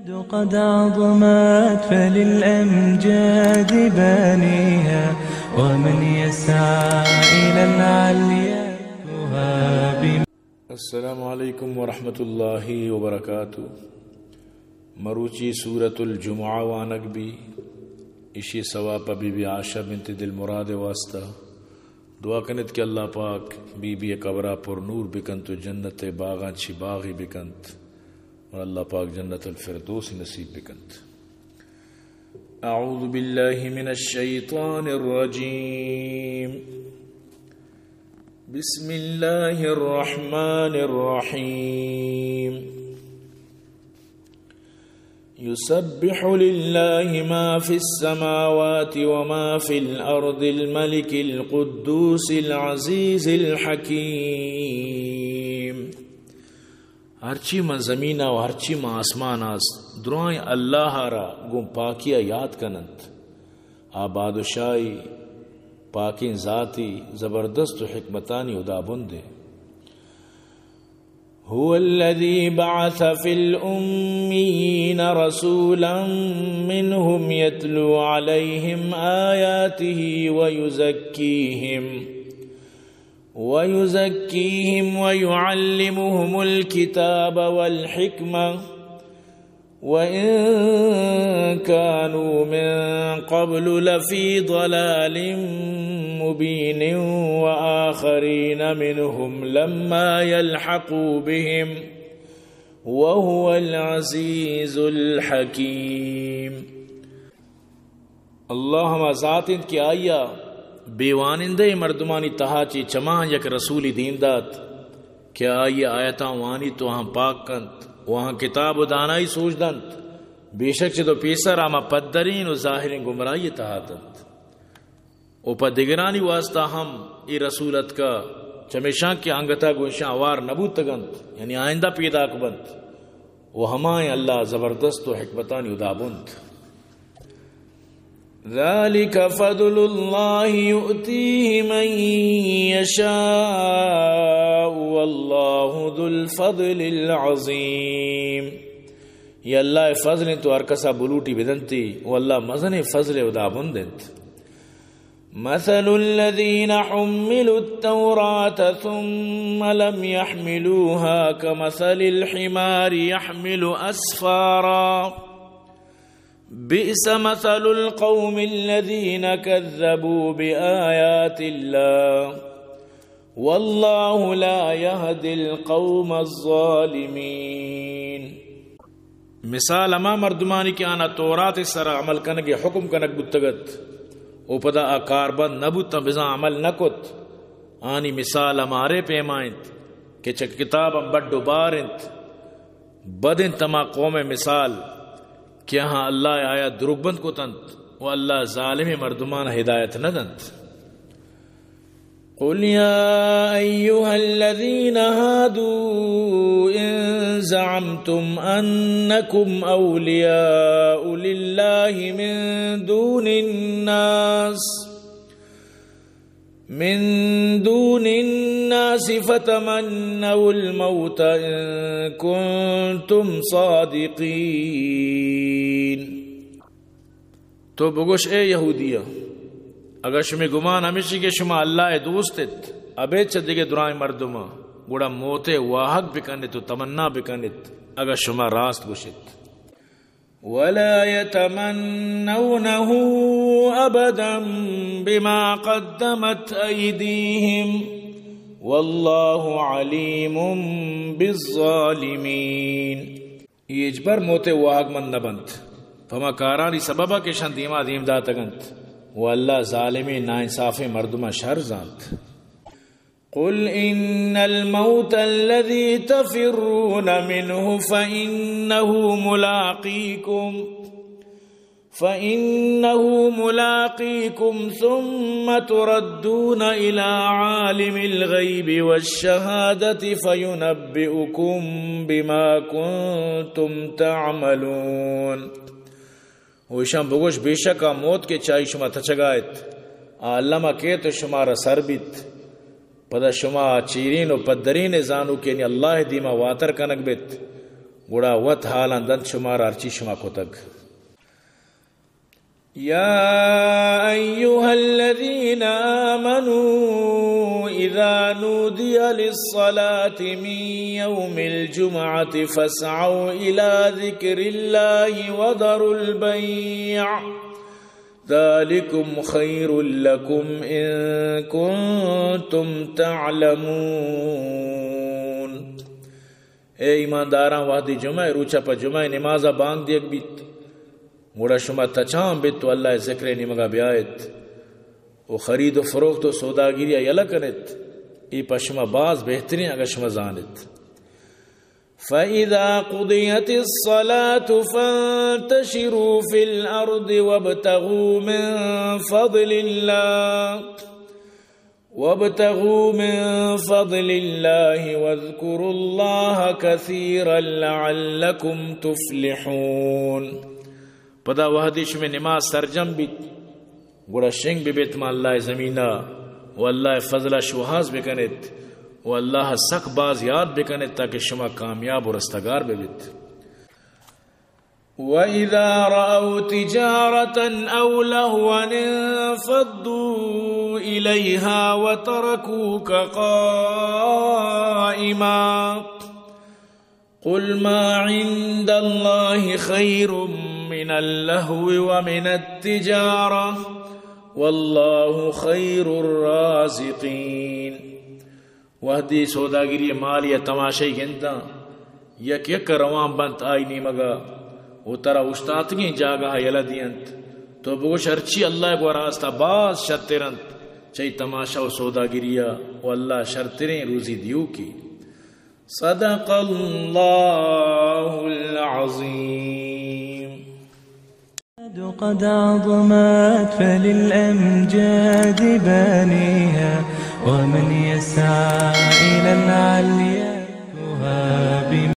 قد عظمت فللأمجاد بانيها، ومن يسعى إلى العليا يهاب. السلام علیکم ورحمۃ اللہ وبرکاتہ۔ مروچی سورۃ الجمعہ وانگ بی، اشی ثواب پہ بی بی عائشہ بنت دلمراد واسطہ۔ دعا کنت کہ اللہ پاک بی بی قبرہ پر نور بکنت و جنت باغاں چی باغی بکنت۔ اور اللہ پاک جنت الفردوس نصیب بکنت۔ اعوذ باللہ من الشیطان الرجیم۔ بسم اللہ الرحمن الرحیم۔ يسبح لله ما في السماوات وما في الأرض الملك القدوس العزيز الحكيم۔ ہرچی من زمین و ہرچی من آسمان است، درائیں اللہ را گوں پاکیا یاد کننت۔ آ بادشاہی، پاکیں ذاتی، زبردست و حکمتانی ہدابندے۔ هو الذي بعث في الأميين رسولا منهم يتلو عليهم آياته ويزكيهم، ويزكيهم ويعلمهم الكتاب والحكمة، وإن كانوا من قبل لفي ضلال مبين وآخرين منهم لما يلحقوا بهم وهو العزيز الحكيم۔ اللہ ہما ذات انت کہ آئیا بے وانندہ مردمانی تہا چہ چماں یک رسولی دیم دات کہ آئی آیتاں وانیت و آہاں پاک کنت و آہاں کتاب و دانائی سوج دنت۔ بے شک چہ دو پیسر آ ما پدرین و ظاہرین گمراہی تہا دنت۔ و پہ دگرانی واسطہ ہم اے رسول اتکا، چمیشاں کہ انگتا گوں اشاں ہوار نہ بوتگنت، یعنی آئندہ پیداک بنت۔ و ہمائیں اللہ زبردست و حکمتانی ہدابند۔ ذلك فضل الله يؤتيه من يشاء والله ذو الفضل العظيم۔ یہ اللہ فضل انت و ہر کسا بلوٹی بدنتی، و اللہ مزن فضل ہدابند انت۔ مثل الذين حملوا التوراة ثم لم يحملوها كمثل الحمار يحمل أسفارا، بئس مثل القوم الذين كذبوا بآيات الله، والله لا يهدي القوم الظالمين۔ مثال ہما مردمانی کہ آنا تورات سرا عمل کنگ حکم کنگ بوتگت و پدا آ کاربند نہ بوتاں، بزاں عمل نہ کت، آنی مثال ہمارے پیما انت کہ چہ کتاب بڈ و بار انت۔ بد انت ہما قوم مثال کہ آہاں اللہ آیا دروگ بند کتنت و اللہ ظالم مردمان ہدایت نہ دنت۔ قل يا أيها الذين هادوا إن زعمتم أنكم أولياء لله من دون الناس، من دون الناس فتمنوا الموت إن كنتم صادقين۔ تو بگوش، اے یہودیاں، اگاں شمے گمان ہمیشی کہ شما اللہ ء دوست ات، ابید چہ دگہ درائیں مردماں، گڑا موت ء واہگ بکن ات و تمنا بکن ات، اگاں شما راست گوش ات۔ ولا يتمنونه أبدا بما قدمت أيديهم والله عليم بالظالمين۔ اے ہچبر موت ء واہگ مند نہ بنت، پہ ہما کارانی سبب ء کہ اشاں دیما دیم داتگ انت، و اللہ ظالمیں ناانصافیں مردماں شر زانت۔ قل إن الموت الذي تفرون منه فإنه ملاقيكم فإنه ملاقيكم ثم تردون إلى عالم الغيب والشهادة فينبئكم بما كنتم تعملون۔ و ایشاں بگوش، بے شک آ موت کہ چائی شما تچگا ات، آ الما کیت و شمارا سر بیت۔ پدا شما چیرین و پدرین زانوکینی اللہ دیما واتر کنگ بیت، گڑا وت حالاں دنت شمارا ہرچی شما کتگ۔ يا أيها الذين آمنوا إذا نودي للصلاة من يوم الجمعة فاسعوا إلى ذكر الله وذروا البيع ذلكم خير لكم إن كنتم تعلمون۔ اے ایمانداراں، وہدے جمعہ ءِ روچ ءَ پہ جمعہ ءِ نماز ءَ بانگ دیگ بیت، گڑا شما تچان بیت و اللہ ءِ ذکر ءِ نیمگ ءَ بیائیت و خرید و فروخت و سوداگری ءَ یلہ کن ات، اے پہ شما باز بہتریں، اگاں شما زان ات۔ فإذا قضيت الصلاة فانتشروا في الأرض وابتغوا من فضل الله وابتغوا من فضل الله واذكروا الله كثيرا لعلكم تفلحون۔ پدا وہدے شمئے نماز سرجم بیت، گڑا شنگ بہ بیت ماں اللہ ءِ زمین ءَ و اللہ ءِ فضل ءَ شوہاز بہ کن ات و اللہ ءَ سک باز یات بہ کن ات، تاکہ شما کامیاب و رستگار بہ بیت۔ وإذا رأوا تجارة أو لهوا انفضوا إليها وتركوك قائما۔ قل ما عند الله خير من اللهو ومن التجارة والله خير الرازقين۔ وہدے سوداگری ءِ مال یا تماشائی گنداں، یک یک ءَ روان بنت آئی نیمگ ءَ و ترا اوشتاتگیں جاگہ ءَ یلہ دینت، تو بگوش، ہرچی اللہ ءِ گورا است ءَ باز شرتر انت چہ اے تماشا و سوداگری ءَ و اللہ شرتریں روزی دیوکے۔ صدق الله العظيم. قد عظمت فللأمجاد بانيها، ومن يسعى إلى العلي